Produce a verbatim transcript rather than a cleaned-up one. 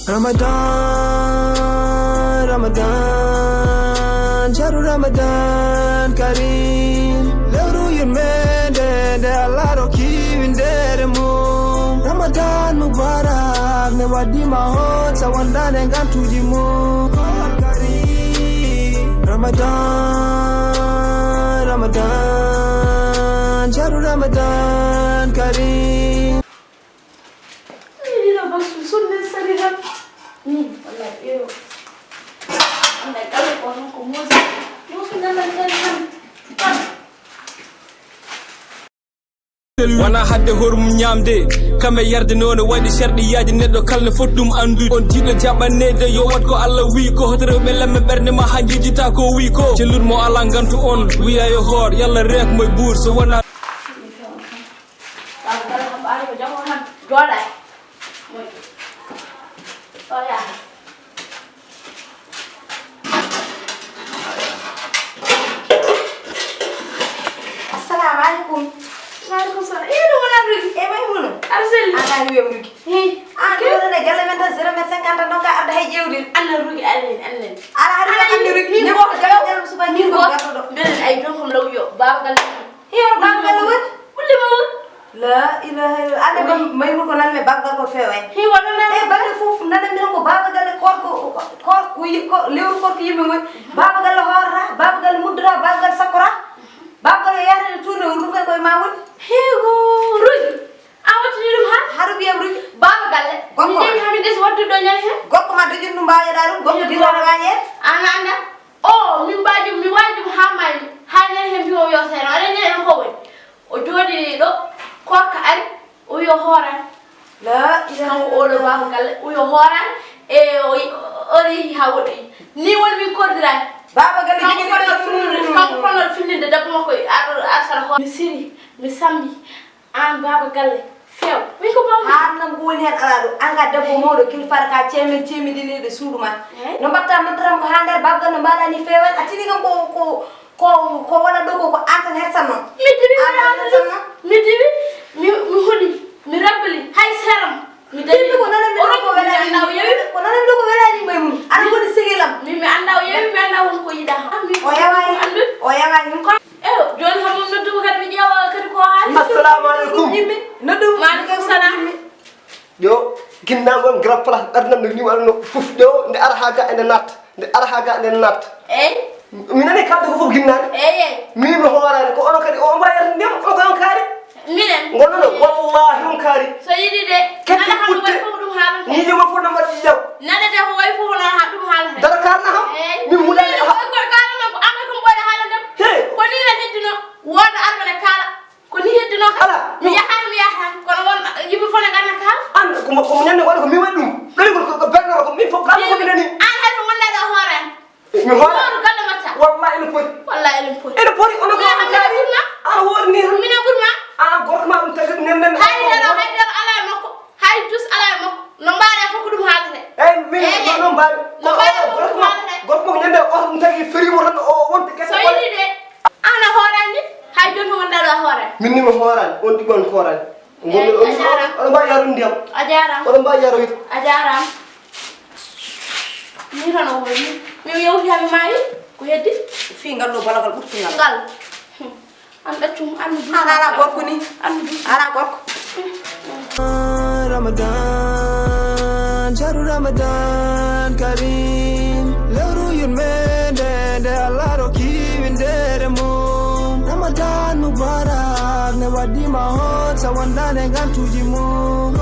Ramadan, Ramadan, shahru Ramadan Kareem. Lewru yurmeende nde Allah rokki winndere mum. Ramadan Mubarak, ne waɗi ma hoot sa wondaane ngantuuji mum. Kareem. Ramadan, Ramadan, shahru Ramadan Kareem. Ina basu sunne sari tan. Hmm, wallahi, iyo. Wallahi, kala ko non ko musi. Musi nan nan sari tan. Wona hadde hoore mum ñaamde, kam e yarde noone waɗi sharɗiyaaji neɗɗo kala ne foti ɗum anndude. On jiɗɗo jaɓanneede yo waɗ ko Allah wi'i ko, hoto rewɓe lamme ɓernde ma haa njejjita ko o wi'i ko. Cellul mo alaa ngantu on wi'a yo hoor, yalla reek moy buur so wonaa. Baaba Galle kam ɓaade ko jam o tan jooɗaani. Moƴƴi. O yaha. Assalamu alaikum. Wa alaikum salam. Eh, ɗum wona Rugi. Eh, Maymuna. Aɗa selli? An a wiya Rugi. Hey. An ɗo ne galle men tan zéro mètre cinquante donc a arda hay ƴeewde. Alla Rugi, Alla en, Alla en. Ala hari ko andi Rugi. Min ko galle men suba min ko gardo ɗo. Mbelen ay don kom law yo. Baaba Galle. Hiyo baaba Galle woni? Ɓulli mo woni? La ilaha illallah. Ande Maymuna ko nan me baggal ko fewe. Hi wala na. E balle fof nana mi ko baaba Galle korko korko yi- ko lewru korko yimɓe ngoni. Baaba Galle horra, baaba Galle muddura, baaba Galle sakkora. Baaba Galle yare tourné wuro ɗum kay koye ma woni. Higo Rugi. A wattini ɗum ha? Haru biyam Rugi. Baaba Galle. Gorko. Min ƴeewi ha min ɗesi waddude ɗo ñande hen. Gorko ma dojin ɗum mbawa yeɗa ɗum, gorko dira na wañe. An anda. O min mbaji mi waji ɗum ha maymi. Ha ñande hen mbiwo yo seeɗa. Aɗa ñande hen ko woni. O jooɗi ɗo, korka ari, o wiyo hooran. La ilaha. Kanko oɗo illallah. Baaba Galle, o wiyo hooran, e o, o, o yehi ha woɗɗoyi. Ni woni min kordirani. Baaba Galle kanko jogini konnol ɗum finninde, kanko konnol finninde debbo makko, ar-, arsara hoore. Mi siri, mi sambi, an Baaba Galle, few. Min ko bawmi. Haa nan ko woni hen alaa ɗo. An ka debbo mawɗo, kilifa ka ceemen ceemidiniiɗo suudu ma. Eey. No mbaɗta noddatam ko haa nder Baaba Galle no mbaɗa ni feewan. A tini kam ko, ko, Ko, ko wona ɗo ko, ko an tan hersanno. Mi diwi, an tan hersanno. Mi diwi, mi, mi huɗi, mi rabbili, hay seram. Mi dañi. Ɗum ko nana mi ɗo ko welaani. Ko nana mi ɗo ko welaani Maymuna. Aɗa woni sigilam. Mi, mi annda o yewi, mi annda won ko yiɗa. O yawaani. O yawaani. Ko, e, jooni kam mum noddugo kadi mi ƴeewa kadi ko haali. Assalamu alaikum. Noddu. Wa alaikum salam. Yo, ginnaaw on grand place, aduna nde ni wano fof ɗo, nde ara haa ga ende naat, nde ara haa ga ende naat. Eey. Mi nani kalde ko fof ginnaade. Eey, eey. Min mi hooraani, ko onon kadi, o mbawi yarde ndiyam, o ko on kaari. Minen. Ngono no, wallahi on kaari. So yiɗi de, kadi nana kam ɗum waɗi fof ɗum haalata. Ni joma fof no mbaɗi jaw. Nana de ko wayi fof no ha ɗum haalata. Dara kaarna kam. Eey. Min huɗani ha. Ko kaala non ko an ko mboɗo haala ndem. He. Ko ni na hedduno, wooda armane kaala. Ko ni hedduno kam. Ala, mi yahan, mi yahan. Kono won yimɓe fof ne ganna kam. An, ko mo, ko mo ñande waɗi ko mi waɗi ɗum. Ɗoygol ko, ko bernoro ko min fof kam ko mi nani. An hay ko wonda ɗo hoore an. Mi hoore. Wooru galle macca. Wallahi ene poti. Wallahi ene poti. Ene poti, ono ko on kaari. An woori ni tan. Minen gurma. An gorko ma ɗum tagi nen nen. Hay dara, hay dara ala e makko. Hay dus ala e makko. No mbaɗa fof ko ɗum haalate. Eyi, min no, no mbaɗi. No mbaɗa fof ko ɗum haalate. Gorko ma ko ñande o ɗum tagi ferimo tan o wonti kese. So yiɗi de. An a hooraani, hay jooni ko wonɗaa ɗo a hooraani. Min ni mi hooraani, on ɗiɓɓo on hooraani. Eyi, a jaaraama. Oɗon mbaawi yarude ndiyam. A jaaraama. Oɗon mbaawi yaroyde. A jaaraama. Ni tan o woni. Mi yewti haa mi maayi, ko heddi? Fii ngal ɗo balagal ɓurti ngal. Ngal. An ɗaccum, an mi duusa. An alaa gorko ni. An mi duusa. Alaa gorko. Ramadan, shahru Ramadan Kareem. Lewru yurmeende nde Allah rokki winndere mum. Ramadan Mubarak ne waɗi ma hoot sa wondaane ngantuuji mum.